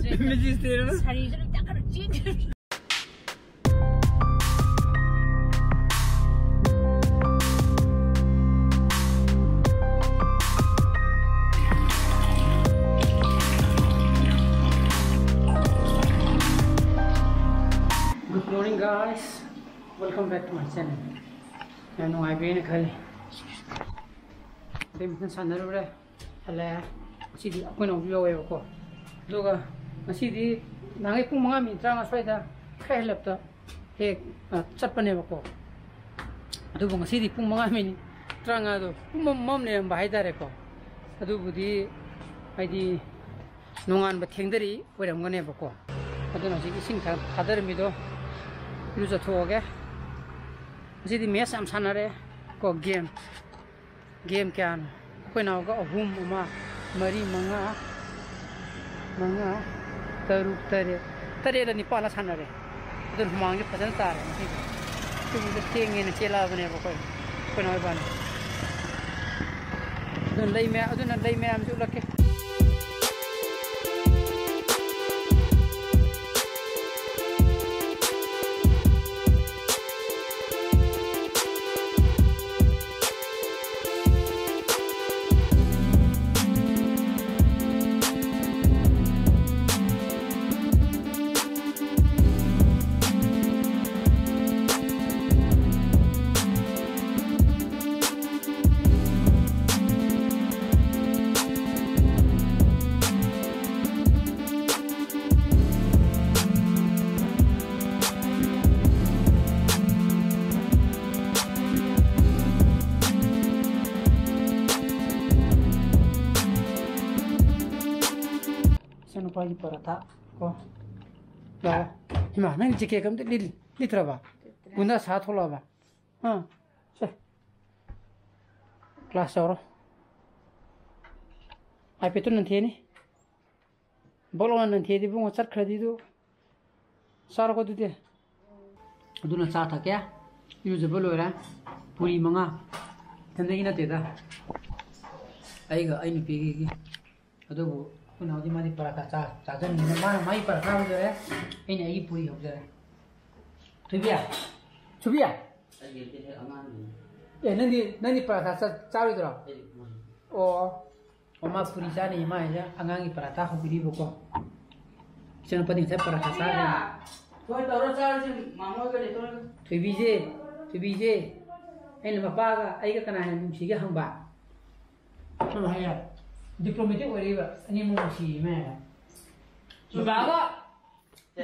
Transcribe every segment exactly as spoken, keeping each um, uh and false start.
Magistrate ꯑꯃ꯫ ꯁꯥꯔꯤꯁꯨ ꯂꯣꯏ ꯇꯥꯈꯠꯂ ꯆꯦꯟꯈ꯭ꯔꯦ꯫ Good morning, guys. Welcome back to my channel. ꯌꯥꯝ ꯅꯨꯡꯉꯥꯏꯕꯤꯔꯦꯅ ꯈꯜꯂꯤ꯫ ꯕꯦꯠꯃꯤꯟꯇꯟ ꯁꯥꯟꯅꯔꯨꯔꯦ, ꯍꯜꯂꯛꯑꯦ꯫ ꯉꯁꯤꯗꯤ ꯑꯩꯈꯣꯏ ꯅꯥꯎꯁꯨ ꯌꯥꯎꯋꯦꯕꯀꯣ꯫ ꯑꯗꯨꯒ ꯉꯁꯤꯗꯤ ꯅꯍꯥꯟꯒꯩ ꯄꯨꯡ ꯃꯉꯥ ꯃꯤꯅꯤꯠ ꯇꯔꯥꯃꯉꯥ ꯁ꯭ꯋꯥꯏꯗ ꯈꯔ ꯍꯦꯜꯂꯞꯇ ꯍꯦꯛ, ꯑ, ꯆꯠꯄꯅꯦꯕꯀꯣ꯫ ꯑꯗꯨꯕꯨ ꯉꯁꯤꯗꯤ ꯄꯨꯡ ꯃꯉꯥ ꯃꯤꯅꯤꯠ ꯇꯔꯥꯃꯉꯥꯗꯣ ꯄꯨꯡꯃꯝ ꯃꯝ ꯂꯩꯔꯝꯕ ꯍꯥꯏꯇꯥꯔꯦꯀꯣ꯫ ꯑꯗꯨꯕꯨꯗꯤ ꯍꯥꯏꯗꯤ ꯅꯣꯡꯉꯥꯟꯕ ꯊꯦꯡꯗꯔꯤ ꯑꯣꯏꯔꯝꯒꯅꯦꯕꯀꯣ꯫ ꯑꯗꯨꯅ ꯍꯧꯖꯤꯛ ꯏꯁꯤꯡ ꯊꯥ-, ꯊꯥꯗꯔꯝꯃꯤꯗꯣ ꯏꯔꯨꯖꯊꯣꯛꯑꯒꯦ꯫ ꯉꯁꯤꯗꯤ ꯃꯦꯠꯁ ꯌꯥꯝ ꯁꯥꯟꯅꯔꯦ ꯀꯣ, ꯒꯦꯝ꯫ ꯒꯦꯝ ꯀꯌꯥꯅꯣ? ꯑꯩꯈꯣꯏ ꯅꯥꯎꯒ ꯑꯍꯨꯝ, ꯑꯃ, ꯃꯔꯤ, ꯃꯉꯥ, ꯃꯉꯥ, ꯇꯔꯨꯛ, ꯇꯔꯦꯠ, ꯇꯔꯦꯠꯂ ꯅꯤꯄꯥꯜꯂ ꯁꯥꯟꯅꯔꯦ꯫ ꯑꯗꯨꯅ ꯍꯨꯃꯥꯡꯁꯦ ꯐꯖꯅ ꯇꯥꯔꯦ ꯉꯁꯤꯗꯤ꯫ ꯏꯁꯤꯡꯁꯦ ꯊꯦꯡꯉꯦꯅ ꯆꯦꯜꯂꯛꯑꯕꯅꯦꯕ ꯑꯩꯈꯣꯏ, ꯑꯩꯈꯣꯏ ꯅꯥꯎ ꯏꯕꯥꯅꯤ꯫ ꯑꯗꯨꯅ ꯂꯩ ꯃꯌꯥꯝ, ꯑꯗꯨꯅ ꯂꯩ ꯃꯌꯥꯝꯁꯦ ꯎꯠꯂꯛꯀꯦ꯫ ꯏꯆꯥꯅꯨꯄꯥꯒꯤ ꯄꯔꯥꯊꯥ ꯀꯣ꯫ ꯂꯥꯛꯑꯣ꯫ ꯏꯃꯥ, ꯅꯪ ꯖꯦꯀꯦꯠ ꯑꯝꯇ ꯂꯤꯠ-, ꯂꯤꯠꯇ꯭ꯔꯕ? ꯂꯤꯠꯇ꯭ꯔꯦ꯫ ꯎꯟꯗ ꯁꯥ ꯊꯣꯛꯂꯛꯑꯕ? ꯑꯥ, ꯁꯦ꯫ ꯀ꯭ꯂꯥꯁ ꯌꯥꯎꯔꯣ꯫ ꯑꯥꯏꯄꯦꯗꯇꯨ ꯅꯟꯊꯦꯛꯑꯅꯤ꯫ ꯕꯛ ꯂꯥꯎꯅ ꯅꯟꯊꯦꯛꯑꯗꯤ ꯏꯕꯨꯡꯉꯣ ꯆꯠꯈ꯭ꯔꯗꯤ ꯑꯗꯨ꯫ ꯆꯥꯔꯣꯀꯣ ꯑꯗꯨꯗꯤ꯫ ꯑꯗꯨꯅ ꯆꯥ ꯊꯛꯀꯦ꯫ ꯏꯔꯨꯖꯕ ꯂꯣꯏꯔꯦ꯫ ꯄꯨꯔꯤ ꯃꯉꯥ꯫ ꯏꯊꯟꯗꯒꯤ ꯅꯠꯇꯦꯗ꯫ ꯑꯩꯒ ꯑꯩ ꯅꯨꯄꯤꯒꯤ꯫ ꯑꯗꯨꯕꯨ ꯑꯩꯈꯣꯏ ꯅꯥꯎꯗꯤ ꯃꯥꯗꯤ ꯄꯔꯥꯊꯥ ꯆꯥ-, ꯆꯥꯖꯅꯤꯡꯉꯤꯅ ꯃꯥꯅ ꯃꯥꯒꯤ ꯄꯔꯥꯊꯥ ꯍꯧꯖꯔꯦ, ꯑꯩꯅ ꯑꯩꯒꯤ ꯄꯨꯔꯤ ꯍꯧꯖꯔꯦ꯫ ꯊꯣꯏꯕꯤ, ꯊꯣꯏꯕꯤ, ꯑꯩꯒꯤꯗꯤ ꯍꯦꯛ ꯑꯉꯥꯡꯅꯤ꯫ ꯑꯦ, ꯅꯪꯗꯤ, ꯅꯪꯗꯤ ꯄꯔꯥꯊꯥ ꯆꯥ-, ꯆꯥꯔꯣꯏꯗ꯭ꯔꯣ? ꯑꯩꯗꯤ ꯄꯨꯔꯤ꯫ ꯑꯣ, ꯑꯣ, ꯃꯥ ꯄꯨꯔꯤ ꯆꯥꯅꯤ, ꯃꯥ ꯍꯥꯏꯁꯦ ꯑꯉꯥꯡꯒꯤ ꯄꯔꯥꯊꯥ ꯍꯧꯕꯤꯔꯤꯕꯀꯣ꯫ ꯏꯆꯟꯅꯨꯄꯥꯗꯤ ꯉꯁꯥꯏ ꯄꯔꯥꯊꯥ ꯆꯥꯈ꯭ꯔꯦ꯫ ꯍꯣꯏ, ꯇꯧꯔꯣ, ꯆꯥꯔꯁꯤ, ꯃꯥꯃꯣ ꯍꯣꯏꯒ ꯂꯩꯊꯣꯔꯒ꯫ ꯊꯣꯏꯕꯤꯁꯦ, ꯊꯣꯏꯕꯤꯁꯦ, ꯑꯩꯅ ꯃꯄꯥꯒ ꯑꯩꯒ ꯀꯅꯥ ꯍꯦꯟꯅ ꯅꯨꯡꯁꯤꯒꯦ ꯍꯪꯕ꯫ ꯁꯨꯝ ꯍꯥꯏꯌꯦ꯫ Diplomatic ꯑꯣꯏꯔꯛꯏꯕ ꯑꯅꯤꯃꯛ ꯅꯨꯡꯁꯤꯌꯦ ꯃꯌꯥꯝ꯫ ꯕꯕꯥꯒ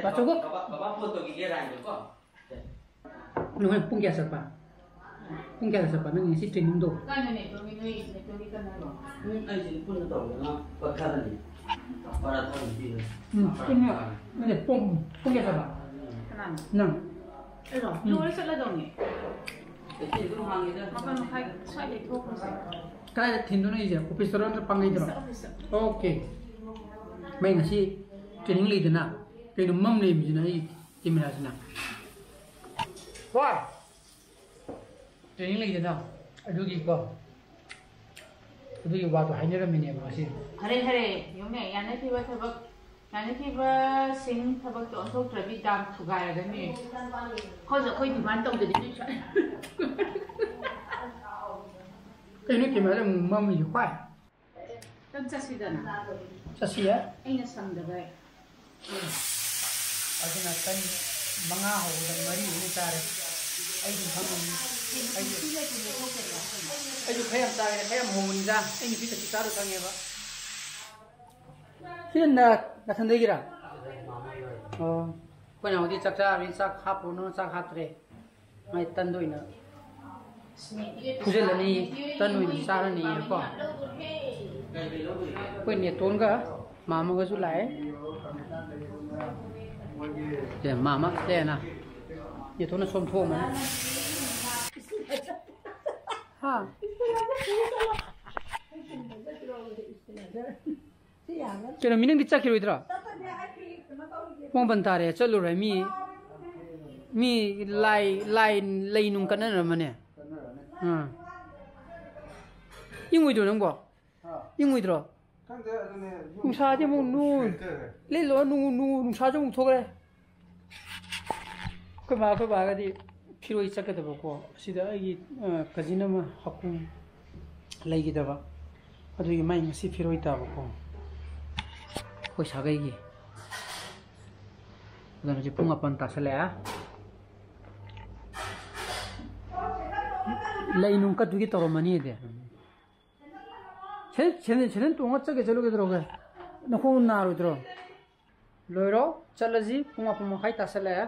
ꯕꯥꯆꯧꯒ꯫ ꯕꯕꯥ, ꯕꯕꯥ ꯐꯣꯟ ꯇꯧꯈꯤꯒꯦ ꯔꯥꯏꯟꯗꯀꯣ꯫ ꯅꯪ ꯍꯣꯔꯦꯟ ꯄꯨꯡ ꯀꯌꯥ ꯆꯠꯄ? ꯄꯨꯡ ꯀꯌꯥꯗ ꯆꯠꯄ? ꯅꯪ ꯉꯁꯤ trainingꯗꯣ? ꯀꯥꯏꯅ ꯅꯦꯠꯇꯣꯒꯤ ꯅꯣꯏ ꯅꯦꯠꯇꯣꯒꯤ ꯀꯅꯥꯅꯣ? ꯎꯝ, ꯑꯩꯁꯦ ꯄꯨꯟꯅ ꯇꯧꯔꯒ ꯄꯠꯊꯔꯅꯤ꯫ ꯄꯔꯥ ꯊꯥꯔꯅꯤ ꯄꯤꯔꯦ꯫ ꯎꯝ, ꯄꯨꯟꯅ, ꯅꯠꯇꯦ, ꯄꯨꯡ, ꯄꯨꯡ ꯀꯌꯥ ꯆꯠꯄ? ꯀꯅꯥꯅꯣ? ꯅꯪ꯫ ꯑꯩꯔꯣ? ꯎꯝ꯫ ꯂꯣꯏꯔ ꯆꯠꯂꯗꯧꯅꯦ꯫ ꯀꯩꯊꯦꯜ ꯑꯗꯨꯝ ꯍꯥꯡꯉꯤꯗ꯫ ꯃꯥꯄꯟ ꯃꯈꯥꯏ ꯁ꯭ꯋꯥꯏꯗꯩ ꯊꯣꯛꯈ꯭ꯔꯁꯦ꯫ ꯀꯗꯥꯏꯗ ꯊꯤꯟꯗꯣꯏꯅꯣ ꯑꯩꯁꯦ? Officeꯇꯔꯣ ꯅꯠꯇ꯭ꯔ ꯄꯥꯡꯒꯩꯗꯔꯣ? Office, office꯫ Okay꯫ ꯃꯩ ꯉꯁꯤ training ꯂꯩꯗꯅ, ꯀꯩꯅꯣ ꯃꯝ ꯂꯩꯔꯝꯃꯤꯁꯤꯅ ꯑꯩ cameraꯁꯤꯅ? ꯍꯣꯏ꯫ Training ꯂꯩꯗꯅ, ꯑꯗꯨꯒꯤꯀꯣ, ꯑꯗꯨꯒꯤ ꯋꯥꯗꯣ ꯍꯥꯏꯅꯔꯝꯃꯤꯅꯦꯕ ꯉꯁꯤ꯫ ꯐꯔꯦ, ꯐꯔꯦ, ꯌꯦꯡꯉꯨꯅꯦ, ꯌꯥꯅꯈꯤꯕ ꯊꯕꯛ, ꯌꯥꯅꯈꯤꯕꯁꯤꯡ ꯊꯕꯛꯇ ꯑꯣꯟꯊꯣꯛꯇ꯭ꯔꯗꯤ ꯗꯥꯝ ꯊꯨꯒꯥꯏꯔꯒꯅꯤ꯫ ꯑꯩꯈꯣꯏꯁꯨ ꯑꯩꯈꯣꯏ demand ꯇꯧꯗꯗꯤ ꯅꯣꯏ ꯁ꯭ꯋꯥꯏ꯫ ꯀꯩꯅꯣ cameraꯗ ꯑꯃꯨꯛ ꯃꯝꯃꯤꯁꯦ ꯈ꯭ꯋꯥꯏ? ꯇꯞ ꯆꯠꯁꯤꯗꯅ꯫ ꯆꯠꯁꯤꯌꯦ꯫ ꯑꯩꯅ ꯁꯪꯗꯕꯩ꯫ ꯑꯗꯨꯅ ꯇꯟ ꯃꯉꯥ ꯍꯧꯕꯗ ꯃꯔꯤ ꯑꯣꯏꯅ ꯆꯥꯔꯦ꯫ ꯑꯩꯁꯨ ꯈꯪꯉꯝꯅꯤ꯫ ꯑꯩꯁꯨ, ꯁꯤ ꯂꯩꯇ꯭ꯔꯗꯤ ꯊꯣꯛꯇꯦꯕ꯫ ꯑꯩꯁꯨ ꯈꯔ ꯌꯥꯝ ꯆꯥꯒꯦꯅ ꯈꯔ ꯌꯥꯝ ꯍꯧꯕꯅꯤꯗ꯫ ꯑꯩ ꯅꯨꯄꯤ ꯀꯩꯁꯨ ꯆꯥꯔꯣꯏ ꯈꯪꯉꯦꯕ꯫ ꯁꯤꯅ ꯅ-, ꯅꯊꯟꯗꯒꯤꯔꯥ? ꯑꯣ꯫ ꯑꯩꯈꯣꯏ ꯅꯥꯎꯗꯤ ꯆꯥꯛ ꯆꯥꯔꯅꯤ, ꯆꯥꯛ ꯍꯥꯞꯄꯨꯔꯅꯨ, ꯆꯥꯛ ꯍꯥꯞꯇ꯭ꯔꯦ꯫ ꯃꯥꯏ ꯇꯟꯗ ꯑꯣꯏꯅ ꯐꯨꯖꯤꯜꯂꯅꯤ, ꯇꯟ ꯑꯣꯏꯅ ꯆꯥꯔꯅꯤꯀꯣ꯫ ꯑꯩꯈꯣꯏ ꯅꯦꯇꯣꯟꯒ ꯃꯥꯃꯒꯁꯨ ꯂꯥꯛꯑꯦ꯫ ꯁꯦ, ꯃꯥꯃ, ꯁꯦꯅ꯫ ꯅꯦꯇꯣꯟꯅ ꯁꯣꯝ ꯊꯣꯛꯑꯝꯃꯅꯤ꯫ ꯍꯥ? ꯀꯩꯅꯣ, ꯃꯤ ꯅꯪꯗꯤ ꯆꯠꯈꯤꯔꯣꯏꯗ꯭ꯔꯣ? ꯄꯨꯡ ꯃꯥꯄꯟ ꯇꯥꯔꯦ, ꯆꯠꯂꯨꯔꯦ꯫ ꯃꯤ, ꯃꯤ ꯂꯥꯏ, ꯂꯥꯏ, ꯂꯩ ꯅꯨꯡ ꯀꯠꯅꯔꯝꯃꯅꯦ꯫ ꯑꯥ꯫ ꯏꯪꯉꯣꯏꯗ꯭ꯔꯣ ꯅꯪꯕꯣ? ꯏꯪꯉꯣꯏꯗ꯭ꯔꯣ? ꯈꯪꯗꯦ, ꯑꯗꯨꯅꯦ, ꯌꯨꯝ ꯅꯨꯡꯁꯥꯁꯦ ꯑꯃꯨꯛ ꯅꯨ-, ꯁ꯭ꯋꯦꯇꯔ꯫ ꯂꯤꯠꯂꯣ, ꯅꯨ-, ꯅꯨ-, ꯅꯨꯡꯁꯥꯁꯨ ꯑꯃꯨꯛ ꯊꯣꯛꯈ꯭ꯔꯦ꯫ ꯑꯩꯈꯣꯏ ꯃꯥ, ꯑꯩꯈꯣꯏ ꯕꯥꯒꯗꯤ ꯐꯤꯔꯣꯏ ꯆꯠꯀꯗꯕꯀꯣ꯫ ꯑꯁꯤꯗ ꯑꯩꯒꯤ, ꯑ, cousin ꯑꯃ ꯍꯀꯨꯝ ꯂꯩꯈꯤꯗꯕ꯫ ꯑꯗꯨꯒꯤ ꯃꯥꯏ ꯉꯁꯤ ꯐꯤꯔꯣꯏ ꯇꯥꯕꯀꯣ꯫ ꯑꯩꯈꯣꯏ ꯁꯥꯒꯩꯒꯤ꯫ ꯑꯗꯨꯅ ꯍꯧꯖꯤꯛ ꯄꯨꯡ ꯃꯥꯄꯟ ꯇꯥꯁꯜꯂꯛꯑꯦ꯫ ꯂꯩ ꯅꯨꯡ ꯀꯠꯇꯨꯒꯤ ꯇꯧꯔꯝꯃꯅꯤꯗꯤ꯫ ꯁꯦꯟ-, ꯁꯦꯟ-, ꯁꯦꯟꯗꯟ ꯇꯣꯡꯉ ꯆꯠꯀꯦ ꯆꯠꯂꯨꯒꯦ ꯇꯧꯔꯒꯦ꯫ ꯅꯈꯣꯡ ꯅꯥꯔꯣꯏꯗ꯭ꯔꯣ? ꯂꯣꯏꯔꯣ, ꯆꯠꯂꯁꯤ꯫ ꯄꯨꯡ ꯃꯥꯄꯟ ꯃꯈꯥꯏ ꯇꯥꯁꯜꯂꯛꯑꯦ꯫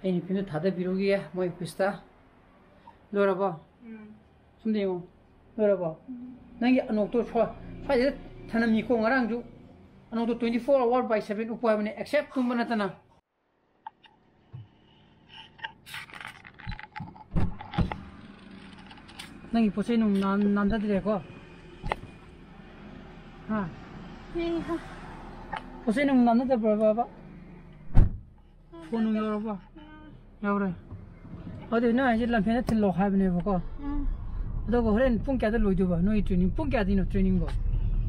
ꯑꯩ ꯅꯨꯄꯤꯗꯣ ꯊꯥꯗꯕꯤꯔꯨꯒꯦ ꯃꯣꯏ office ꯇ꯫ ꯂꯣꯏꯔꯕꯣ? ꯎꯝ꯫ ꯁꯣꯝꯗ ꯌꯦꯡꯉꯣ꯫ ꯂꯣꯏꯔꯕꯣ? ꯎꯝ꯫ ꯅꯪꯒꯤ ꯑꯅꯣꯛꯇꯣ ꯁ꯭ꯋꯥ-, ꯁ꯭ꯋꯥꯏꯁꯤꯗ ꯊꯅꯝꯃꯤꯀꯣ ꯉꯔꯥꯡꯁꯨ꯫ ꯑꯅꯣꯛꯇꯣ twenty four hour by seven ꯎꯞꯄꯨ ꯍꯥꯏꯕꯅꯦ, except ꯇꯨꯝꯕ ꯅꯠꯇꯅ꯫ ꯅꯪꯒꯤ ꯄꯣꯠ ꯆꯩ ꯅꯨꯡ ꯅꯥꯟ-, ꯅꯥꯟꯊꯗ꯭ꯔꯦꯀꯣ? ꯍꯥ? ꯍꯩ ꯍꯥ꯫ ꯄꯣꯠ ꯆꯩ ꯅꯨꯡ ꯅꯥꯟꯊꯗꯕ꯭ꯔꯕ? ꯐꯣꯟ ꯅꯨꯡ ꯌꯧꯔꯕꯣ? ꯌꯧꯔꯦ꯫ ꯑꯗꯨ ꯅꯪ ꯍꯥꯏꯁꯦ ꯂꯝꯐꯦꯜꯗ ꯊꯤꯜꯂꯣ ꯍꯥꯏꯕꯅꯦꯕꯀꯣ꯫ ꯎꯝ꯫ ꯑꯗꯨꯒ ꯍꯣꯔꯦꯟ ꯄꯨꯡ ꯀꯌꯥꯗ ꯂꯣꯏꯗꯣꯏꯕ ꯅꯣꯏꯒꯤ training? ꯄꯨꯡ ꯀꯌꯥꯗꯩꯅꯣ training ꯕꯣ?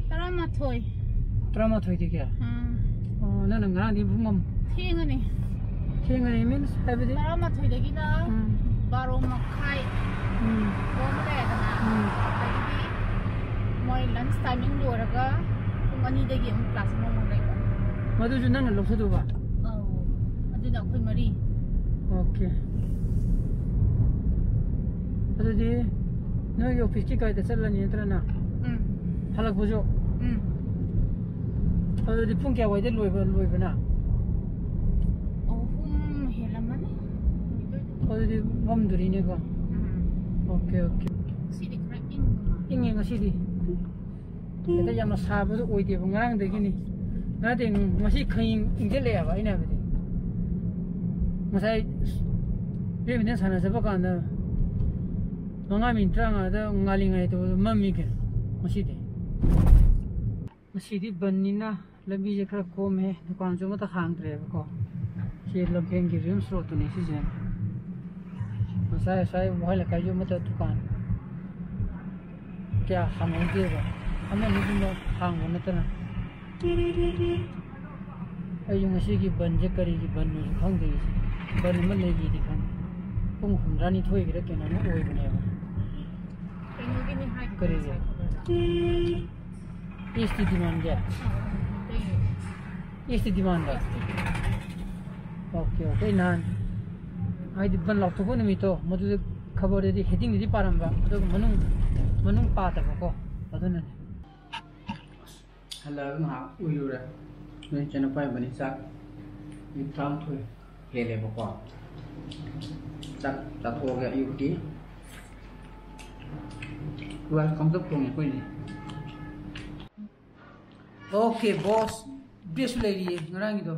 ꯇꯔꯥꯃꯥꯊꯣꯏ꯫ ꯇꯔꯥꯃꯥꯊꯣꯏꯗꯒꯤ? ꯎꯝ꯫ ꯑꯣ, ꯅꯪꯅ ꯉꯔꯥꯡꯗꯤ ꯄꯨꯡ ꯑꯃ ꯊꯦꯡꯉꯅꯤ꯫ ꯊꯦꯡꯉꯅꯤ means ꯍꯥꯏꯕꯗꯤ? ꯇꯔꯥꯃꯥꯊꯣꯏꯗꯒꯤꯅ ꯎꯝ꯫ ꯕꯥꯔꯣ ꯃꯈꯥꯏ ꯎꯝ꯫ ꯐꯥꯎ ꯑꯃ ꯂꯩꯔꯦꯗꯅ꯫ ꯎꯝ꯫ ꯑꯗꯒꯤꯗꯤ ꯃꯣꯏ lunch timing ꯂꯣꯏꯔꯒ ꯄꯨꯡ ꯑꯅꯤꯗꯒꯤ ꯑꯃꯨꯛ class ꯑꯃꯃꯨꯛ ꯂꯩꯕ꯫ ꯃꯗꯨꯁꯨ ꯅꯪꯅ ꯂꯧꯊꯗꯧꯕ? ꯑꯧ꯫ ꯑꯗꯨꯅ ꯑꯩꯈꯣꯏ ꯃꯔꯤ꯫ Okay꯫ ꯑꯗꯨꯗꯤ ꯅꯣꯏꯒꯤ office ꯀꯤ ꯒꯥꯔꯤꯗ ꯆꯠꯂꯅꯤ ꯅꯠꯇ꯭ꯔꯅ? ꯎꯝ꯫ ꯍꯜꯂꯛꯄꯁꯨ? ꯎꯝ꯫ ꯑꯗꯨꯗꯤ ꯄꯨꯡ ꯀꯌꯥꯋꯥꯏꯗ ꯂꯣꯏꯕ, ꯂꯣꯏꯕꯅ? ꯑꯍꯨꯝ ꯍꯦꯜꯂꯝꯃꯅꯤ꯫ ꯑꯗꯨꯗꯤ ꯃꯝꯗꯣꯔꯤꯅꯦꯀꯣ? ꯎꯝ꯫ Okay, okay꯫ ꯉꯁꯤꯗꯤ ꯈꯔ ꯏꯪꯕ ꯃꯥꯜꯂꯦ꯫ ꯏꯪꯉꯦ ꯉꯁꯤꯗꯤ꯫ ꯍꯦꯛꯇ ꯌꯥꯝꯅ ꯁꯥꯕꯗꯣ ꯑꯣꯏꯗꯦꯕ ꯉꯔꯥꯡꯗꯒꯤꯅꯤ꯫ ꯉꯔꯥꯡꯗꯤ ꯉꯁꯤ ꯈꯪꯏꯪ ꯏꯪꯁꯤꯜꯂꯛꯑꯦꯕ ꯑꯩꯅ ꯍꯥꯏꯕꯗꯤ꯫ ꯉꯁꯥꯏ badminton ꯁꯥꯟꯅ ꯆꯠꯄ ꯀꯥꯟꯗ ꯃꯉꯥ minute ꯇꯔꯥꯃꯉꯥꯗ ꯉꯥꯜꯂꯤ ꯉꯥꯏ ꯇꯧꯕꯗꯣ ꯃꯝꯃꯤ ꯀꯩꯅꯣ ꯉꯁꯤꯗꯤ꯫ ꯉꯁꯤꯗꯤ ꯕꯟꯅꯤꯅ ꯂꯝꯕꯤꯁꯦ ꯈꯔ ꯀꯣꯝꯃꯦ, ꯗꯨꯀꯥꯟꯁꯨ ꯑꯃꯠꯇ ꯍꯥꯡꯗ꯭ꯔꯦꯕꯀꯣ꯫ ꯁꯤ ꯂꯝꯐꯦꯟꯒꯤ ꯔꯤꯝꯁ ꯔꯣꯗꯇꯨꯅꯤ ꯁꯤꯁꯦ꯫ ꯉꯁꯥꯏ ꯑꯁ꯭ꯋꯥꯏ ꯋꯥꯍꯦꯡ ꯂꯩꯀꯥꯏꯁꯨ ꯑꯃꯠꯇ ꯗꯨꯀꯥꯟ ꯀꯌꯥ ꯍꯥꯡꯍꯧꯗꯦꯕ, ꯑꯃꯅꯤꯒꯨꯝꯕ ꯍꯥꯡꯕ ꯅꯠꯇꯅ꯫ ꯑꯩꯁꯨ ꯉꯁꯤꯒꯤ ꯕꯟꯁꯦ ꯀꯔꯤꯒꯤ ꯕꯟꯅꯣꯁꯨ ꯈꯪꯗꯦ꯫ ꯑꯩꯁꯦ ꯕꯟ ꯑꯃ ꯂꯩꯒꯦꯗꯤ ꯈꯪꯗꯦ꯫ ꯄꯨꯡ ꯍꯨꯝꯗ꯭ꯔꯥꯅꯤꯊꯣꯏꯒꯤꯔ ꯀꯩꯅꯣꯝꯃ ꯑꯣꯏꯕꯅꯦꯕ꯫ ꯀꯩꯅꯣꯒꯤꯅꯦ ꯍꯥꯏꯗꯨꯗꯤ ꯀꯔꯤꯒꯤ? ꯉꯁꯥꯏ ꯈꯕꯔꯗ꯫ ꯏꯁꯇꯤ ꯗꯤꯃꯥꯟꯒꯤ? ꯑꯥ, ꯑꯥ, ꯑꯇꯩꯒꯤ꯫ ꯏꯁꯇꯤ ꯗꯤꯃꯥꯟꯗ? Okay, okay. ꯑꯩ ꯅꯍꯥꯟ ꯍꯥꯏꯗꯤ ꯕꯟ ꯂꯥꯎꯊꯣꯛꯄ ꯅꯨꯃꯤꯠꯇꯣ, ꯃꯗꯨꯗ ꯈꯕꯔꯗꯗꯤ ꯍꯦꯗꯤꯡꯗꯗꯤ ꯄꯥꯔꯝꯕ, ꯑꯗꯨꯒ ꯃꯅꯨꯡ, ꯃꯅꯨꯡ ꯄꯥꯗꯕꯀꯣ, ꯑꯗꯨꯅꯅꯦ꯫ ꯍꯜꯂꯛꯑꯒ ꯉꯥꯏꯍꯥꯛ ꯎꯏꯔꯨꯔꯦ꯫ ꯅꯣꯏ ꯏꯆꯟꯅꯨꯄꯥ ꯏꯕꯥꯅꯤ ꯆꯥꯛ ꯃꯤꯅꯤꯠ ꯇꯔꯥꯃꯥꯊꯣꯏ ꯍꯦꯜꯂꯦꯕꯀꯣ꯫ ꯆꯥꯛ ꯆꯥꯊꯣꯛꯑꯒ ꯑꯌꯨꯛꯀꯤ rice ꯀꯥꯡꯇꯛ ꯊꯣꯡꯉꯦ ꯑꯩꯈꯣꯏꯗꯤ꯫ ꯑꯣꯀꯦ, ꯕꯣꯁ꯫ ꯕ꯭ꯔꯦꯛꯁꯨ ꯂꯩꯔꯤꯌꯦ ꯉꯔꯥꯡꯒꯤꯗꯣ꯫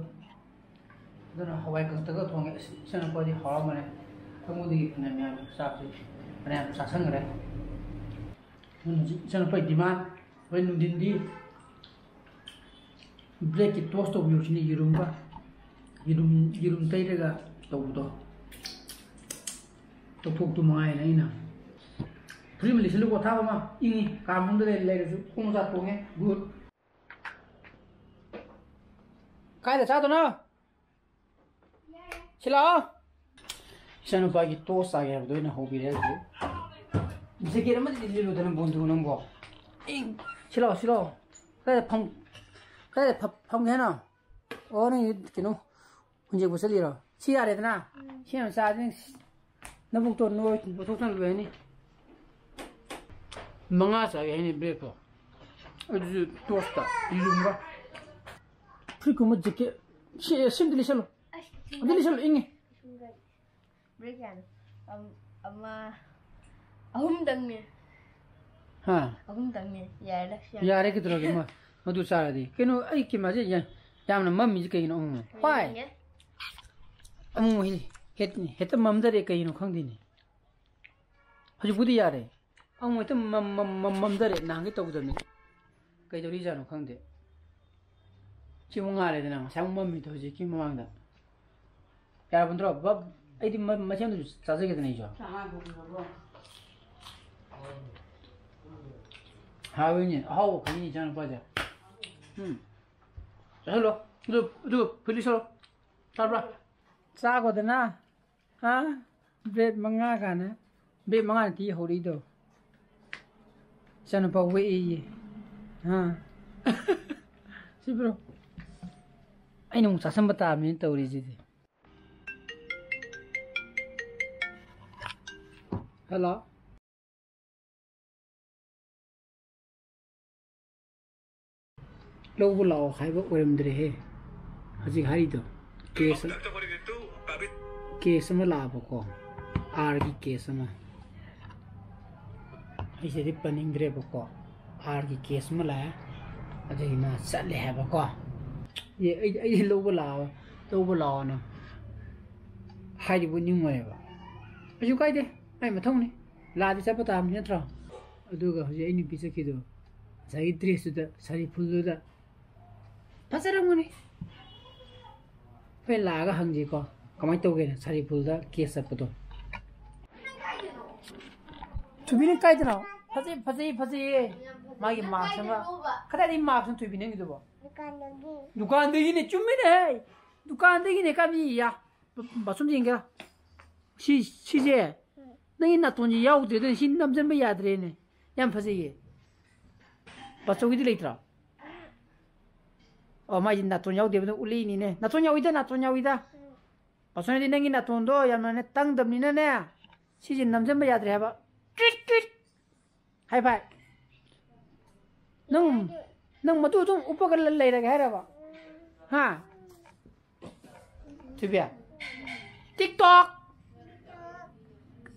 ꯑꯗꯨꯅ ꯍꯋꯥꯏ ꯀꯥꯡꯇꯛꯀ ꯊꯣꯡꯉꯦ꯫ ꯑꯁ, ꯏꯆꯟꯅꯨꯄꯥꯗꯤ ꯍꯥꯎꯔꯝꯃꯅꯤ꯫ ꯑꯩꯉꯣꯟꯗꯒꯤ ꯐꯅꯌꯥꯝ ꯌꯥꯝ ꯆꯥꯛꯁꯦ ꯐꯅꯌꯥꯝ ꯆꯥꯁꯟꯈ꯭ꯔꯦ꯫ ꯑꯗꯨꯅ ꯍꯧꯖꯤꯛ ꯏꯆꯟꯅꯨꯄꯥꯒꯤ demand, ꯍꯣꯔꯦꯟ ꯅꯨꯡꯊꯤꯟꯗꯤ ꯕ꯭ꯔꯦꯗꯀꯤ toast ꯇꯧꯕꯤꯌꯨ ꯁꯤꯅꯤ, ꯌꯦꯔꯨꯝꯒ꯫ ꯌꯦꯔꯨꯝ, ꯌꯦꯔꯨꯝ ꯇꯩꯔꯒ ꯇꯧꯕꯗꯣ꯫ ꯇꯧꯊꯣꯛꯇꯨ ꯃꯉꯥꯏꯔꯦ ꯑꯩꯅ꯫ ꯐꯨꯔꯤꯠ ꯑꯃ ꯂꯤꯠꯁꯤꯜꯂꯨꯀꯣ, ꯑꯊꯥꯕ ꯑꯃ꯫ ꯏꯪꯉꯤ꯫ ꯀꯥ ꯃꯅꯨꯡꯗ ꯂꯩ-, ꯂꯩꯔꯁꯨ ꯈꯣꯡ ꯃꯣꯖꯥ ꯇꯣꯡꯉꯦ꯫ Good꯫ ꯀꯥꯏꯗ ꯆꯥꯗꯣꯏꯅꯣ? ꯁꯤ ꯂꯥꯛꯑꯣ꯫ ꯏꯆꯥꯅꯨꯄꯥꯒꯤ toast ꯆꯥꯒꯦ ꯍꯥꯏꯕꯗꯣ ꯑꯩꯅ ꯍꯧꯕꯤꯔꯦ ꯍꯧꯖꯤꯛ꯫ Jacket ꯑꯃꯗꯤ ꯂꯤꯠꯂꯨꯗꯅ, ꯕꯣꯟꯗꯨ ꯅꯪꯕꯣ꯫ ꯏꯪ꯫ ꯁꯤ ꯂꯥꯛꯑꯣ, ꯁꯤ ꯂꯥꯛꯑꯣ꯫ ꯀꯥꯏꯗ ꯐꯝ-, ꯀꯥꯏꯗ ꯐ-, ꯐꯝꯒꯦ ꯍꯥꯏꯅꯣ? ꯑꯣ, ꯅꯪ ꯀꯩꯅꯣ ꯍꯨꯟꯖꯦꯛꯄ ꯆꯠꯂꯤꯔꯣ? ꯁꯤ ꯌꯥꯔꯦꯗꯅ? ꯎꯝ꯫ ꯁꯤ ꯌꯥꯝ ꯆꯥꯔꯗꯤ ꯅꯪ ꯅꯕꯨꯛꯇꯣ ꯅꯣꯏ ꯄꯨꯊꯣꯛꯇꯅ ꯂꯣꯏꯔꯅꯤ꯫ ꯃꯉꯥ ꯆꯥꯒꯦ ꯍꯥꯏꯅꯤ ꯕ꯭ꯔꯦꯗꯇꯣ꯫ ꯑꯗꯨꯁꯨ toast ꯇ ꯌꯦꯔꯨꯝꯒ꯫ ꯐꯨꯔꯤꯠꯀꯨꯝꯕ jacket꯫ ꯁꯤ, ꯁꯤꯝꯇ ꯂꯤꯠꯁꯜꯂꯨ꯫ ꯑꯁ, ꯑꯗꯨ ꯂꯤꯠꯁꯜꯂꯨ, ꯏꯪꯉꯤ꯫ ꯕ꯭ꯔꯦꯗ ꯀꯌꯥꯅꯣ? ꯑꯝ-, ꯑꯃ, ꯑꯍꯨꯝꯗꯪꯅꯦ꯫ ꯍꯥ? ꯑꯍꯨꯝꯗꯪꯅꯦ꯫ ꯌꯥꯔꯦꯗ, ꯁꯤ ꯌꯥꯔꯦ꯫ ꯌꯥꯔꯦ, ꯀꯩꯗꯧꯔꯒꯦ? ꯃ-, ꯃꯗꯨ ꯆꯥꯔꯗꯤ꯫ ꯀꯩꯅꯣ, ꯑꯩ ꯀꯩꯅꯣꯁꯦ ꯌꯥ-, ꯌꯥꯝꯅ ꯃꯝꯃꯤꯁꯦ ꯀꯩꯒꯤꯅꯣ? ꯎꯝ꯫ ꯄꯥꯏ꯫ ꯌꯦꯡꯒꯦ꯫ ꯑꯃꯨꯛ ꯍꯦ-, ꯍꯦꯠ-, ꯍꯦꯛꯇ ꯃꯝꯊꯔꯦ ꯀꯩꯒꯤꯅꯣ ꯈꯪꯗꯦꯅꯦ꯫ ꯍꯧꯖꯤꯛꯄꯨꯗꯤ ꯌꯥꯔꯦ꯫ ꯑꯃꯨꯛ ꯍꯦꯛꯇ ꯃꯝ-, ꯃꯝ-, ꯃꯝ-, ꯃꯝꯊꯔꯦ꯫ ꯅꯍꯥꯟꯒꯩ ꯇꯧꯗꯕꯅꯤ꯫ ꯀꯩꯗꯧꯔꯤꯖꯥꯠꯅꯣ ꯈꯪꯗꯦ꯫ ꯁꯤꯃꯨꯛ ꯉꯥꯜꯂꯦꯗꯅ, ꯉꯁꯥꯏꯃꯨꯛ ꯃꯝꯃꯤꯗꯣ ꯍꯧꯖꯤꯛꯀꯤ ꯃꯃꯥꯡꯗ꯫ ꯌꯥꯔꯕ ꯅꯠꯇ꯭ꯔꯣ? ꯕꯞ, ꯑꯩꯗꯤ ꯃ-, ꯃꯁꯦꯝꯗꯨꯁꯨ ꯆꯥꯖꯒꯦꯗꯅ ꯑꯩꯁꯨ꯫ ꯆꯥ ꯍꯥꯟꯅ ꯊꯣꯡꯕꯤꯔꯕ꯭ꯔꯣ? ꯍꯥꯎꯋꯤꯅꯦ, ꯑꯍꯥꯎꯕ ꯈꯪꯉꯤ ꯏꯆꯥꯅꯨꯄꯥꯁꯦ꯫ ꯎꯝ꯫ ꯆꯥꯁꯜꯂꯣ꯫ ꯑꯗꯨ, ꯑꯗꯨ ꯐꯨꯠꯂꯤ ꯁꯣꯂꯣ꯫ ꯆꯥꯕ꯭ꯔꯥ? ꯆꯥꯈꯣꯗꯅ꯫ ꯍꯥ? ꯕ꯭ꯔꯦꯗ ꯃꯉꯥ ꯀꯥꯟꯅ꯫ ꯕ꯭ꯔꯦꯗ ꯃꯉꯥ ꯅꯠꯇꯦ ꯍꯧꯔꯛꯏꯗꯣ꯫ ꯏꯆꯥꯅꯨꯄꯥ ꯋꯦꯛꯑꯦꯌꯦ꯫ ꯍꯥ? ꯁꯤꯕ꯭ꯔꯣ? ꯑꯩꯅ ꯑꯃꯨꯛ ꯆꯥꯁꯟꯕ ꯇꯥꯕꯅꯤꯅ ꯇꯧꯔꯤꯁꯤꯗꯤ꯫ ꯍꯜꯂꯣ꯫ ꯂꯧꯕ ꯂꯥꯛꯑꯣ ꯍꯥꯏꯕ ꯑꯣꯏꯔꯝꯗ꯭ꯔꯦꯍꯦ꯫ ꯍꯧꯖꯤꯛ ꯍꯥꯏꯔꯤꯗꯣ ꯀꯦꯁ, ꯀꯦꯁ ꯑꯃ ꯂꯥꯛꯑꯕꯀꯣ, ꯑꯥꯔꯒꯤ ꯀꯦꯁ ꯑꯃ꯫ ꯑꯩꯁꯤꯗꯤ ꯄꯟꯅꯤꯡꯗ꯭ꯔꯦꯕꯀꯣ, ꯑꯥꯔꯒꯤ ꯀꯦꯁ ꯑꯃ ꯂꯥꯛꯑꯦ꯫ ꯑꯗꯨꯒꯤ ꯃꯥ ꯆꯠꯂꯦ ꯍꯥꯏꯕꯀꯣ꯫ ꯑꯦ, ꯑꯩ, ꯑꯩ ꯂꯧꯕ ꯂꯥꯛꯑꯣ, ꯂꯧꯕ ꯂꯥꯛꯑꯣꯅ ꯍꯥꯏꯔꯤꯕ ꯅꯤꯡꯉꯣꯏꯕ꯫ ꯀꯩꯁꯨ ꯀꯥꯏꯗꯦ, ꯑꯩ ꯃꯊꯧꯅꯤ꯫ ꯂꯥꯛꯑꯗꯤ ꯆꯠꯄ ꯇꯥꯕꯅꯤ ꯅꯠꯇ꯭ꯔꯣ? ꯑꯗꯨꯒ ꯍꯧꯖꯤꯛ ꯑꯩ ꯅꯨꯄꯤ ꯆꯠꯈꯤꯗꯣ, ꯉꯁꯥꯏꯒꯤ ꯗ꯭ꯔꯦꯁꯇꯨꯗ, ꯁꯥꯔꯤ ꯐꯨꯜꯗꯨꯗ ꯐꯖꯔꯝꯒꯅꯤ꯫ ꯍꯣꯔꯦꯟ ꯂꯥꯛꯑꯒ ꯍꯪꯁꯤꯀꯣ, ꯀꯃꯥꯏꯅ ꯇꯧꯒꯦꯅ ꯁꯥꯔꯤ ꯐꯨꯜꯗ ꯀꯦꯁ ꯆꯠꯄꯗꯣ꯫ ꯊꯣꯏꯕꯤꯅ ꯀꯥꯏꯗꯅꯣ? ꯐꯖꯩ, ꯐꯖꯩ, ꯐꯖꯩꯌꯦ꯫ ꯃꯥꯒꯤ ꯃꯥꯛꯁ ꯑꯃ꯫ ꯀꯗꯥꯏꯗꯒꯤ ꯃꯥꯛꯁꯅꯣ ꯊꯣꯏꯕꯤ ꯅꯪꯒꯤꯗꯨꯕꯣ? ꯗꯨꯀꯥꯟꯗꯒꯤ꯫ ꯗꯨꯀꯥꯟꯗꯒꯤꯅꯦ, ꯆꯨꯝꯃꯤꯅꯦ ꯍꯦ꯫ ꯗꯨꯀꯥꯟꯗꯒꯤꯅꯦ, ꯀꯥꯕꯤ ꯌꯥ꯫ ꯕꯥ-, ꯕꯥꯊꯔꯨꯝꯗ ꯌꯦꯡꯒꯦ꯫ ꯁꯤ, ꯁꯤꯁꯦ꯫ ꯎꯝ꯫ ꯅꯪꯒꯤ ꯅꯥꯇꯣꯟꯁꯦ ꯌꯥꯎꯗ꯭ꯔꯦ, ꯑꯗꯨꯅ ꯁꯤ ꯅꯝꯁꯤꯟꯕ ꯌꯥꯗ꯭ꯔꯦꯅꯦ꯫ ꯌꯥꯝ ꯐꯖꯩꯌꯦ꯫ ꯕꯥꯆꯧꯒꯤꯗꯤ ꯂꯩꯇ꯭ꯔꯣ? ꯑꯣ, ꯃꯥꯏꯁꯦ ꯅꯥꯇꯣꯟ ꯌꯥꯎꯗꯦꯕ, ꯑꯗꯨꯝ ꯎꯠꯂꯛꯏꯅꯤꯅꯦ꯫ ꯅꯥꯇꯣꯟ ꯌꯥꯎꯏꯗ, ꯅꯥꯇꯣꯟ ꯌꯥꯎꯏꯗ꯫ ꯎꯝ꯫ ꯕꯥꯆꯧꯅꯗꯤ ꯅꯪꯒꯤ ꯅꯥꯇꯣꯟꯗꯣ ꯌꯥꯝꯅꯅꯦ ꯇꯪꯗꯕꯅꯤꯅꯅꯦ, ꯁꯤꯁꯦ ꯅꯝꯁꯤꯟꯕ ꯌꯥꯗ꯭ꯔꯦ ꯍꯥꯏꯕ꯫ Treat, treat. ꯍꯥꯏ ꯐꯥꯏ꯫ ꯅꯪ, ꯅꯪ ꯃꯗꯨ ꯑꯗꯨꯝ ꯎꯞꯄꯒ ꯂ-, ꯂꯩꯔꯒꯦ ꯍꯥꯏꯔꯕ? ꯍꯥ? ꯊꯣꯏꯕꯤ꯫ ꯇꯤꯛ ꯇꯣꯛ꯫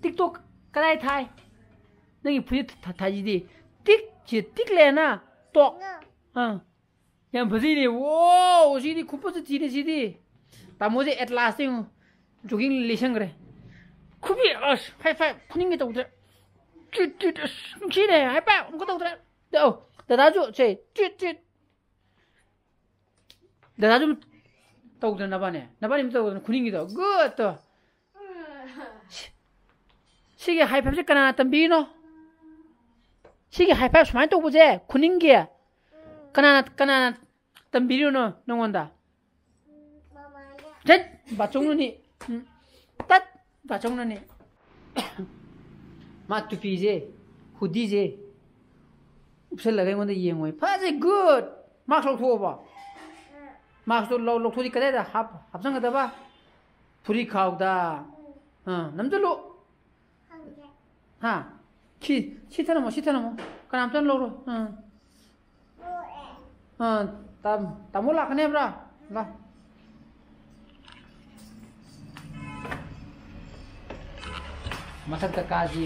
ꯇꯤꯛ ꯇꯣꯛ ꯀꯗꯥꯏ ꯊꯥꯏ? ꯅꯪꯒꯤ ꯐꯨꯔꯤꯠ ꯊꯥ-, ꯊꯥꯏꯁꯤꯗꯤ꯫ ꯇꯤꯛ, ꯁꯤ ꯇꯤꯛ ꯂꯩꯔꯅ ꯇꯣꯛ꯫ ꯑꯥ꯫ ꯌꯥꯝ ꯐꯖꯩꯅꯦ꯫ ꯋꯥꯎ, ꯁꯤꯗꯤ ꯈꯨꯐꯖ ꯊꯤꯅꯦ ꯁꯤꯗꯤ꯫ ꯇꯥꯃꯣꯁꯦ ꯑꯦꯠꯂꯥꯁꯇ ꯌꯦꯡꯉꯨ꯫ ꯖꯣꯒꯤꯡ ꯂꯤꯠꯁꯟꯈ꯭ꯔꯦ꯫ ꯈꯨꯕꯤ, ꯑꯁ, ꯐꯥꯏ, ꯐꯥꯏ, ꯐꯨꯅꯤꯡꯒꯦ ꯇꯧꯗ꯭ꯔꯦ꯫ ꯆꯤꯠ, ꯆꯤꯠ, ꯑꯁ, ꯅꯨꯡꯁꯤꯅꯦ꯫ ꯍꯥꯏ ꯄꯥꯏ, ꯑꯃꯨꯛꯀ ꯇꯧꯗ꯭ꯔꯦ꯫ ꯑꯧ, ꯗꯗꯥꯁꯨ, ꯁꯦ, ꯆꯤꯠ, ꯆꯤꯠ꯫ ꯗꯗꯥꯁꯨ ꯇꯧꯗꯅ ꯅꯕꯥꯅꯤ꯫ ꯅꯕꯥꯅꯤ ꯑꯃ ꯇꯧꯗꯅ ꯈꯨꯅꯤꯡꯒꯤꯗꯣ꯫ ꯒꯨꯗ ꯇꯣ꯫ ꯁꯤ-, ꯁꯤꯒꯤ ꯍꯥꯏ ꯐꯥꯏꯚꯁꯦ ꯀꯅꯥꯅ ꯇꯝꯕꯤꯔꯤꯅꯣ? ꯁꯤꯒꯤ ꯍꯥꯏ ꯐꯥꯏꯚ ꯁꯨꯃꯥꯏꯅ ꯇꯧꯕꯁꯦ ꯈꯨꯅꯤꯡꯒꯤ ꯀꯅꯥꯅ ꯀꯅꯥꯅ ꯇꯝꯕꯤꯔꯤꯅꯣ ꯅꯉꯣꯟꯗ? ꯆꯠ! ꯕꯥꯆꯧꯅꯅꯤ꯫ ꯎꯝ꯫ ꯇꯠ! ꯕꯥꯆꯧꯅꯅꯤ꯫ ꯃꯥ ꯇꯨꯄꯤꯁꯦ, ꯍꯨꯗꯤꯁꯦ ꯎꯞꯁꯜꯂꯒ ꯑꯩꯉꯣꯟꯗ ꯌꯦꯡꯉꯣꯏ꯫ ꯐꯖꯩ, ꯒꯨꯗ! ꯃꯥꯛꯁ ꯂꯧꯊꯣꯛꯑꯕꯣ? ꯃꯥꯛꯁꯇꯣ ꯂꯧ-, ꯂꯧꯊꯣꯛꯑꯗꯤ ꯀꯗꯥꯏꯗ ꯍꯥꯞ-, ꯍꯥꯞꯆꯟꯒꯗꯕ? ꯐꯨꯔꯤꯠ ꯈꯥꯎꯗ꯫ ꯑꯥ, ꯅꯝꯖꯜꯂꯨ꯫ ꯍꯥ? ꯁꯤ, ꯁꯤ ꯊꯅꯝꯃꯣ, ꯁꯤ ꯊꯅꯝꯃꯣ꯫ ꯀꯅꯥꯝꯇꯅ ꯂꯧꯔꯣ꯫ ꯑꯥ꯫ ꯑꯥ, ꯇꯥꯝ-, ꯇꯥꯃꯣ ꯂꯥꯛꯀꯅꯦꯕ꯭ꯔꯥ? ꯂꯥ-, ꯃꯊꯛꯇ ꯀꯥꯁꯤ꯫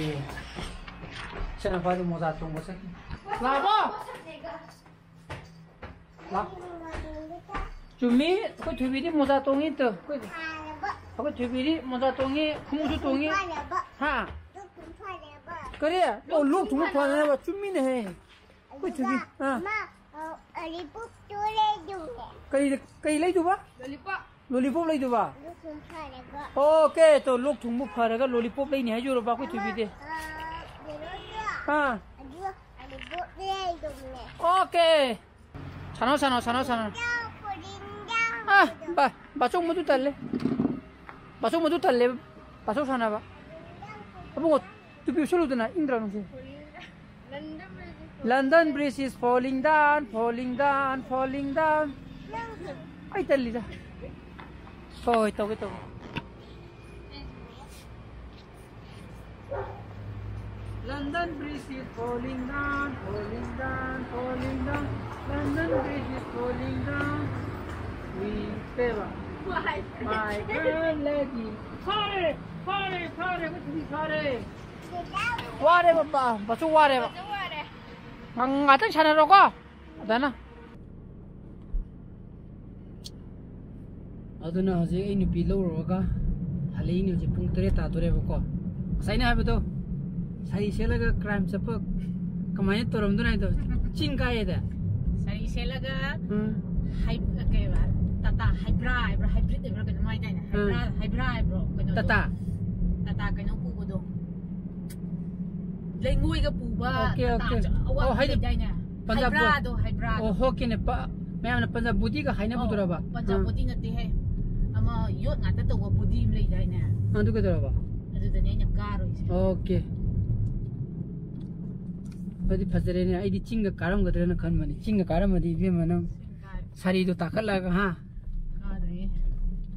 ꯏꯆꯥꯅꯨꯄꯥꯗꯤ ꯃꯣꯖꯥ ꯇꯣꯡꯕ ꯆꯠꯈꯤ꯫ ꯂꯥꯛꯑꯕꯣ? ꯂꯥꯛ-, ꯆꯨꯝꯃꯤ, ꯑꯩꯈꯣꯏ ꯊꯣꯏꯕꯤꯗꯤ ꯃꯣꯖꯥ ꯇꯣꯡꯉꯤ ꯇꯨ꯫ ꯑꯩꯈꯣꯏ, ꯑꯩꯈꯣꯏ ꯊꯣꯏꯕꯤꯗꯤ ꯃꯣꯖꯥ ꯇꯣꯡꯉꯤ, ꯈꯣꯡꯎꯞꯁꯨ ꯇꯣꯡꯉꯤ꯫ ꯍꯥ? ꯀꯔꯤ? ꯑꯣ, ꯂꯣꯛ ꯊꯨꯡꯕ ꯐꯅꯕ꯫ ꯆꯨꯝꯃꯤꯅꯦꯍꯦ꯫ ꯑꯩꯈꯣꯏ ꯊꯣꯏꯕꯤ꯫ ꯑꯥ꯫ ꯃꯥ, ꯑ, ꯂꯣꯂꯤꯄꯣꯞꯇꯨ ꯂꯩꯗꯧꯅꯦ꯫ ꯀꯔꯤ, ꯀꯔꯤ ꯂꯩꯗꯧꯕ? ꯂꯣꯂꯤꯄꯣꯞ꯫ ꯂꯣꯂꯤꯄꯣꯞ ꯂꯩꯗꯧꯕ? ꯂꯣꯛ ꯊꯨꯡ ꯐꯅꯕ꯫ ꯑꯣꯀꯦ, ꯇꯣ, ꯂꯣꯛ ꯊꯨꯡꯕ ꯐꯔꯒ ꯂꯣꯂꯤꯄꯣꯞ ꯂꯩꯅꯤ ꯍꯥꯏꯖꯨꯔꯕ ꯑꯩꯈꯣꯏ ꯊꯣꯏꯕꯤꯗꯤ? ꯑꯥ, ꯀꯩꯅꯣꯗꯣ꯫ ꯑꯥ꯫ ꯑꯗꯨ ꯂꯣꯂꯤꯄꯣꯞ ꯂꯩꯗꯧꯅꯦ꯫ ꯑꯣꯀꯦ꯫ ꯁꯥꯟꯅꯧ, ꯁꯥꯟꯅꯧ, ꯁꯥꯟꯅꯧ, ꯁꯥꯟꯅꯧ꯫ ꯌꯥꯎ, ꯀꯣꯂꯤꯡ ꯌꯥꯎ꯫ ꯑꯥ, ꯕꯥ-, ꯕꯥꯆꯧ ꯃꯗꯨ ꯇꯜꯂꯦ꯫ ꯕꯥꯆꯧ ꯃꯗꯨ ꯇꯜꯂꯦ꯫ ꯕꯥꯆꯧ ꯁꯥꯟꯅꯕ꯫ ꯑꯕꯨꯡꯉꯣ, ꯇꯨꯄꯤ ꯎꯞꯁꯜꯂꯨꯗꯅ, ꯏꯪꯗ꯭ꯔꯥ ꯅꯨꯡꯁꯤ? London Bridge is falling down, falling down, falling down. ꯑꯩ ꯇꯜꯂꯤꯗ꯫ ꯍꯣꯏ, ꯍꯣꯏ, ꯇꯧꯒꯦ, ꯇꯧꯒꯦ꯫ London Bridge is falling down, falling down, falling down. London Bridge is falling down. We favor. Why? My girl lady. ꯐꯥꯔꯦ, ꯐꯥꯔꯦ, ꯐꯥꯔꯦ, ꯑꯩꯈꯣꯏ ꯊꯣꯏꯕꯤ ꯐꯥꯔꯦ꯫ ꯋꯥꯔꯦ ꯕꯕꯥ, ꯕꯁꯨ ꯋꯥꯔꯦꯕ꯫ ꯕꯁꯨ ꯋꯥꯔꯦ꯫ ꯉꯥꯛ-, ꯉꯥꯛꯇꯪ ꯁꯥꯟꯅꯔꯣꯀꯣ꯫ ꯑꯗꯨꯅ꯫ ꯑꯗꯨꯅ ꯍꯧꯖꯤꯛ ꯑꯩ ꯅꯨꯄꯤ ꯂꯧꯔꯨꯔꯒ ꯍꯜꯂꯛꯏꯅꯦ꯫ ꯍꯧꯖꯤꯛ ꯄꯨꯡ ꯇꯔꯦꯠ ꯇꯥꯗꯣꯔꯦꯕꯀꯣ꯫ ꯉꯁꯥꯏꯅ ꯍꯥꯏꯕꯗꯣ, ꯁꯥꯔꯤ ꯁꯦꯠꯂꯒ ꯀ꯭ꯔꯥꯏꯝ ꯆꯠꯄ ꯀꯃꯥꯏꯅ ꯇꯧꯔꯝꯗꯣꯏꯅꯣ ꯍꯥꯏꯗꯣ, ꯆꯤꯡ ꯀꯥꯏꯌꯦꯗ꯫ ꯁꯥꯔꯤ ꯁꯦꯠꯂꯒ ꯎꯝ꯫ ꯍꯥꯏ-, ꯀꯩꯕ, ꯇꯥꯇꯥ ꯍꯥꯏꯕ꯭ꯔꯥ ꯍꯥꯏꯕ꯭ꯔꯥ, ꯍꯥꯏꯕ꯭ꯔꯤꯠ ꯍꯥꯏꯕ꯭ꯔꯥ ꯀꯩꯅꯣꯝ ꯍꯥꯏꯗꯥꯏꯅꯦ? ꯎꯝ꯫ ꯍꯥꯏꯕ꯭ꯔꯥ, ꯍꯥꯏꯕ꯭ꯔꯥ ꯍꯥꯏꯕ꯭ꯔꯣ? ꯀꯩꯅꯣꯗꯣ? ꯇꯥꯇꯥ꯫ ꯇꯥꯇꯥ ꯀꯩꯅꯣ ꯄꯨꯕꯗꯣ꯫ ꯂꯩꯉꯣꯏꯒ ꯄꯨꯕ ꯑꯣꯀꯦ, ꯇꯥꯇꯥ ꯑꯣꯀꯦ꯫ ꯑꯆꯧꯕ ꯑꯣ, ꯍꯥꯏꯗꯤ ꯂꯩꯗꯥꯏꯅꯦ? ꯄꯟꯖꯥꯕ ꯍꯥꯏꯕ꯭ꯔꯥꯗꯣ, ꯍꯥꯏꯕ꯭ꯔꯥꯗꯣ꯫ ꯑꯣ, ꯍꯣꯀꯦꯅꯦ꯫ ꯄ-, ꯃꯌꯥꯝꯅ ꯄꯟꯖꯥꯕ ꯕꯣꯗꯤꯒ ꯍꯥꯏꯅꯕꯗꯨꯔꯕ? ꯑꯣ, ꯄꯟꯖꯥꯕ ꯑꯥ꯫ ꯕꯣꯗꯤ ꯅꯠꯇꯦꯍꯦ꯫ ꯑꯃ ꯌꯣꯠ ꯉꯥꯛꯇ ꯇꯧꯕ ꯕꯣꯗꯤ ꯑꯃ ꯂꯩꯗꯥꯏꯅꯦ? ꯑꯗꯨ ꯀꯩꯗꯧꯔꯕ? ꯑꯗꯨꯗꯅꯦ ꯑꯩꯅ ꯀꯥꯔꯨꯏꯁꯦ꯫ ꯑꯣꯀꯦ꯫ ꯑꯗꯨꯗꯤ ꯐꯖꯔꯦꯅꯦ꯫ ꯑꯩꯗꯤ ꯆꯤꯡꯒ ꯀꯥꯔꯝꯒꯗ꯭ꯔꯅ ꯈꯟꯕꯅꯤ꯫ ꯆꯤꯡꯒ ꯀꯥꯔꯝꯃꯗꯤ ꯏꯕꯦꯝꯃ ꯅꯪ ꯆꯤꯡ ꯀꯥꯔꯦ꯫ ꯁꯥꯔꯤꯗꯣ ꯇꯥꯈꯠꯂꯒ, ꯍꯥ? ꯀꯥꯗ꯭ꯔꯦ꯫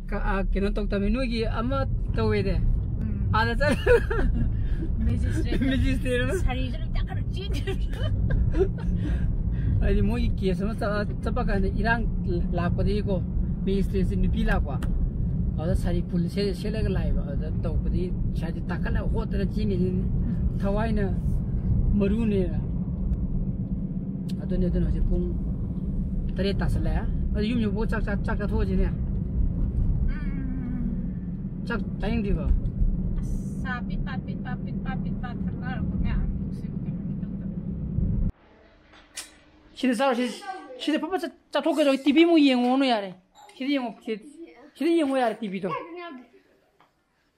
ꯀ-, ꯑ, ꯀꯩꯅꯣ ꯇꯧ ꯇꯝꯃꯤ꯫ ꯅꯣꯏꯒꯤ ꯑꯃ ꯇꯧꯋꯦꯅꯦ꯫ ꯎꯝ꯫ ꯑꯥꯗ ꯆꯠ-, ꯃꯦꯖꯤꯁꯇ꯭ꯔꯦꯠ꯫ ꯃꯦꯖꯤꯁꯇ꯭ꯔꯦꯠ ꯑꯃ꯫ ꯁꯥꯔꯤꯁꯦ ꯂꯣꯏ ꯇꯥꯈꯠꯂ ꯆꯦꯟꯈ꯭ꯔꯦ꯫ ꯍꯥꯏꯗꯤ ꯃꯣꯏꯒꯤ ꯀꯦꯁ ꯑꯃ ꯆꯠ-, ꯆꯠꯄ ꯀꯥꯟꯗ ꯏꯔꯥꯡ ꯂꯥꯛꯄꯗꯒꯤꯀꯣ, ꯃꯦꯖꯤꯁꯇ꯭ꯔꯦꯠꯁꯦ ꯅꯨꯄꯤ ꯂꯥꯛꯄ꯫ ꯑꯗꯨꯗ ꯁꯥꯔꯤ ꯐꯨꯜ ꯁꯦꯠ-, ꯁꯦꯠꯂꯒ ꯂꯥꯛꯑꯦꯕ꯫ ꯑꯗꯨꯗ ꯇꯧꯕꯗꯤ ꯁꯥꯔꯤꯁꯦ ꯇꯥꯈꯠꯂꯒ ꯍꯣꯠꯇꯅ ꯆꯦꯟꯈꯤꯗꯣꯏꯅꯤ꯫ ꯊꯋꯥꯏꯅ ꯃꯔꯨꯅꯦꯅ꯫ ꯑꯗꯨꯅꯤ, ꯑꯗꯨꯅ ꯍꯧꯖꯤꯛ ꯄꯨꯡ ꯇꯔꯦꯠ ꯇꯥꯁꯜꯂꯛꯑꯦ꯫ ꯑꯗꯨ ꯌꯨꯝ ꯌꯧꯕꯒ ꯆꯥꯛ ꯆꯥ-, ꯆꯥꯛ ꯆꯥꯊꯣꯛꯑꯁꯤꯅꯦ꯫ ꯎꯝ꯫ ꯆꯥꯛ ꯆꯥꯅꯤꯡꯗ꯭ꯔꯤꯕꯣ? ꯑꯁ, ꯆꯥ ꯄꯤꯠ ꯄꯥꯠ, ꯄꯤꯠ ꯄꯥꯠ, ꯄꯤꯠ ꯄꯥꯠ, ꯄꯤꯠ ꯄꯥꯠ ꯊꯛꯅꯔꯛꯄ ꯃꯌꯥꯝ ꯄꯨꯛꯁꯦ ꯀꯩꯅꯣ ꯇꯧꯗꯕ꯫ ꯁꯤꯗ ꯆꯥꯔꯣ, ꯁꯤ-, ꯁꯤꯗ ꯐꯠ ꯐꯠ ꯆꯠ-, ꯆꯥꯊꯣꯛꯀꯦ ꯇꯧꯔꯤ꯫ ꯇꯤꯚꯤ ꯑꯃꯨꯛ ꯌꯦꯡꯉꯨꯔꯅꯨ ꯌꯥꯔꯦ꯫ ꯁꯤꯗ ꯌꯦꯡꯉꯣ, ꯁꯤ-, ꯁꯤꯗ ꯌꯦꯡꯉꯣ ꯌꯥꯔꯦ ꯇꯤꯚꯤꯗꯣ꯫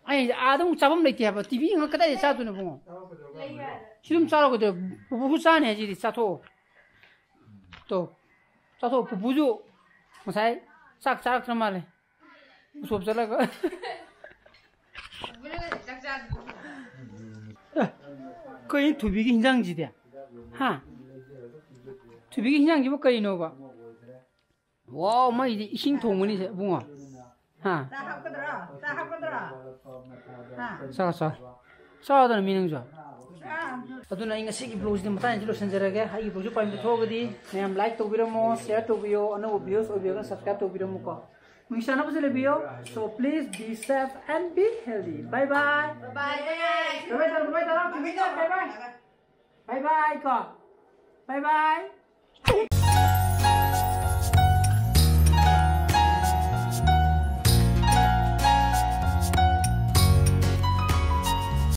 ꯑꯩ ꯑꯥꯗ ꯑꯃꯨꯛ ꯆꯥꯐꯝ ꯂꯩꯇꯦ ꯍꯥꯏꯕ꯫ ꯇꯤꯚꯤ ꯌꯦꯡꯉ ꯀꯗꯥꯏꯗ ꯆꯥꯗꯣꯏꯅꯣ ꯏꯕꯨꯡꯉꯣ? ꯁꯤ ꯑꯗꯨꯝ ꯆꯥꯔꯣ ꯀꯩꯗꯧꯔꯒꯦ? ꯄꯨꯄꯨ ꯆꯥꯅꯤ ꯍꯥꯏꯁꯤꯗꯤ ꯆꯥꯊꯣꯛꯑꯣ꯫ ꯇꯣ, ꯆꯥꯊꯣꯛꯑꯣ꯫ ꯄꯨꯄꯨꯁꯨ ꯉꯁꯥꯏ ꯆꯥꯛ ꯆꯥꯔꯛꯇ꯭ꯔ ꯃꯥꯜꯂꯦ꯫ ꯎꯁꯣꯞ ꯆꯠꯂꯒ꯫ ꯑꯦ, ꯀꯩꯅꯣ ꯊꯣꯏꯕꯤꯒꯤ ꯍꯤꯟꯖꯥꯡꯁꯤꯗꯤ? ꯍꯥ? ꯊꯣꯏꯕꯤꯒꯤ ꯍꯤꯟꯖꯥꯡꯁꯤꯕꯨ ꯀꯩꯅꯣꯕ? ꯋꯥꯎ, ꯃꯩꯗꯤ ꯏꯁꯤꯡ ꯊꯣꯡꯕꯅꯤ ꯁꯦ, ꯏꯕꯨꯡꯉꯣ꯫ ꯍꯥ? ꯆꯥ ꯍꯥꯞꯀꯗ꯭ꯔꯣ? ꯆꯥ ꯍꯥꯞꯀꯗ꯭ꯔꯣ? ꯍꯥ? ꯆꯥ, ꯆꯥ꯫ ꯆꯥꯗꯅ ꯃꯤ ꯅꯪꯁꯨ꯫ ꯆꯥ꯫ ꯑꯗꯨꯅ ꯑꯩ ꯉꯁꯤꯒꯤ vlogꯁꯤꯗꯤ ꯃꯇꯥꯡꯁꯤꯗ ꯂꯣꯏꯁꯤꯟꯖꯔꯒꯦ꯫ ꯑꯩꯒꯤ vlogꯁꯤ ꯄꯥꯝꯕꯤꯕ ꯊꯣꯛꯑꯒꯗꯤ ꯃꯌꯥꯝ like ꯇꯧꯕꯤꯔꯝꯃꯣ, share ꯇꯧꯕꯤꯌꯣ, ꯑꯅꯧꯕ viewers ꯑꯣꯏꯕꯤꯔꯒꯅ subscribe ꯇꯧꯕꯤꯔꯝꯃꯨꯀꯣ꯫ ꯅꯨꯡꯁꯤ ꯆꯥꯟꯅꯕꯁꯨ ꯂꯩꯕꯤꯌꯣ꯫ So please be safe and be healthy. Bye bye. Bye bye. Bye bye, bye bye, bye bye. Bye bye. Bye bye ꯀꯣ꯫ Bye bye.